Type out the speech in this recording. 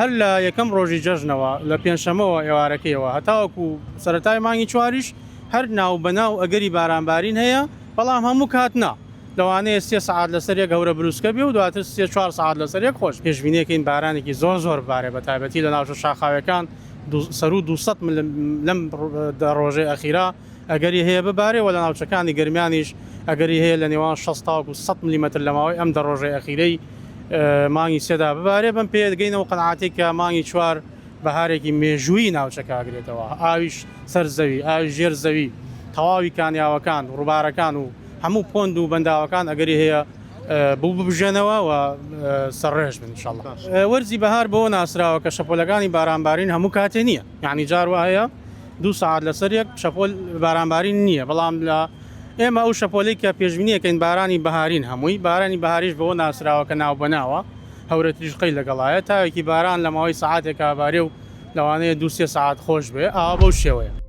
هەر لە یەکەم ڕۆژی جەژنەوە لە پێنجشەمەوە ئێوارەکەیەوە هەتاوەکو سەرەتای مانگی چواریش هەر ناو بەناو ئەگەری بارانبارین هەیە، بەڵام هەموو کات نا، لەوانەیە سێ سەعات لەسەر یەک هەورە بروسکە بێ و دواتر سێ چوار سەعات لەسەر یەک خۆش. پێشبینیەکەین بارانێکی زۆر زۆر ببارێ بەتایبەتی لە ناوچە شاخاویەکان سەروو 200 ملم لەم دە ڕۆژەی ئەخیرا ئەگەری هەیە ببارێ و لە ناوچەکانی گەرمیانیش ئەگەری هەیە لە نێوان 60 تاوەکو 100 ملیمەتر لە ماوەی ئەم دە ڕۆژەی ئەخیرەی مانگی سێدا ببارێ. بەم پێیە دەگەینەوە قەناعەتێک کە مانگی چوار بەهارێکی مێژوویی ناوچەکە ئەگرێتەوە، ئاویش سەر زەوی، ئاوی ژێر زەوی، تەواوی کانیاوەکان، ڕووبارەکان و هەموو پۆند و بەنداوەکان ئەگەری هەیە ببژێنەوە و سەرڕێژ بن ان شاءاللە. وەرزی بەهار بەوە ناسراوە کە شەپۆلەکانی بارانبارین هەموو کاتێ نییە، یانی جار وا هەیە دوو سەعات لەسەر یەک شەپۆل بارانبارین نییە، بەڵام لە ئێمە ئەو شەپۆلەی کە پێشبینی ئەکەین بارانی بەهارین هەمووی، بارانی بەهاریش بەوە ناسراوە کە ناوبەناوە هەورەتریشقەی لەگەڵایە، تاوێکی باران لە ماوەی سەعاتێکا بارێ و لەوانەیە دوو سێ سەعات خۆش بێ، ئاوا بەو شێوەیە.